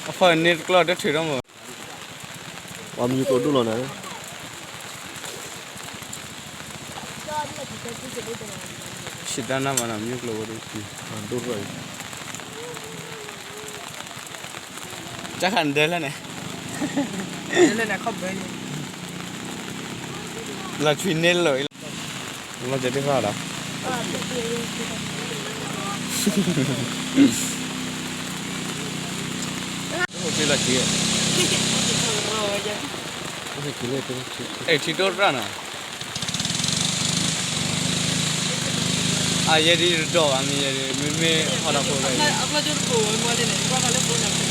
အဖီန့ၣ်တကျီၢ်တထုးထီၣ်မး, ပှၤမံၤကျိၤဒိၣ်လီၤနၤ, ဆံးတၢ်နၢ်မးနီၤ မံၤကျိၤဝဲဒၣ်, ဒိၣ်ထီၣ်အံၤ, တၢ်ခးနဒဲလဲၣ်န့ၣ်, လီၤထွံၣ်န့ၢ်လၢာ်အံၤလီၤ, လီၤတဲာ်တဖၣ်ဒီး လီၤခံ, အဲၣ်ထံဒိၣ်ရၣ်နီၤ, အယဲဒ်တဒီးဘၣ်မ့ၢ်ယဲဒ် မ့မ့ၢ်ဟီၣ်ဒီးဖိဝဲ, ဟီၣ်ဒီးဖိဒ်တပၣ်ဒံးဘၣ်နီ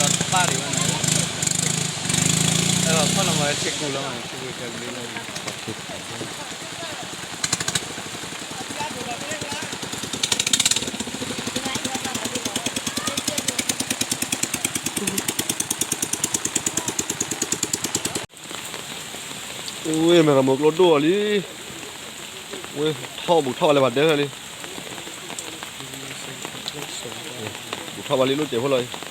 ၤ, ဖီၣ်လီၤမၤဝဲထံကူလီၤမး, ထံကူတဘျ့လီၤ, အဝဲမဲာ်ရမိၢ်ကျိဒိၣ်အီၤလံ, ဝဲထီၣ်ဘူးထီၣ်ဘၣ်လၢပှၤဒဲဖဲလံ, ဘူးထီၣ်ဘၣ်လံလိၣ်စဲးဖိလီၤ,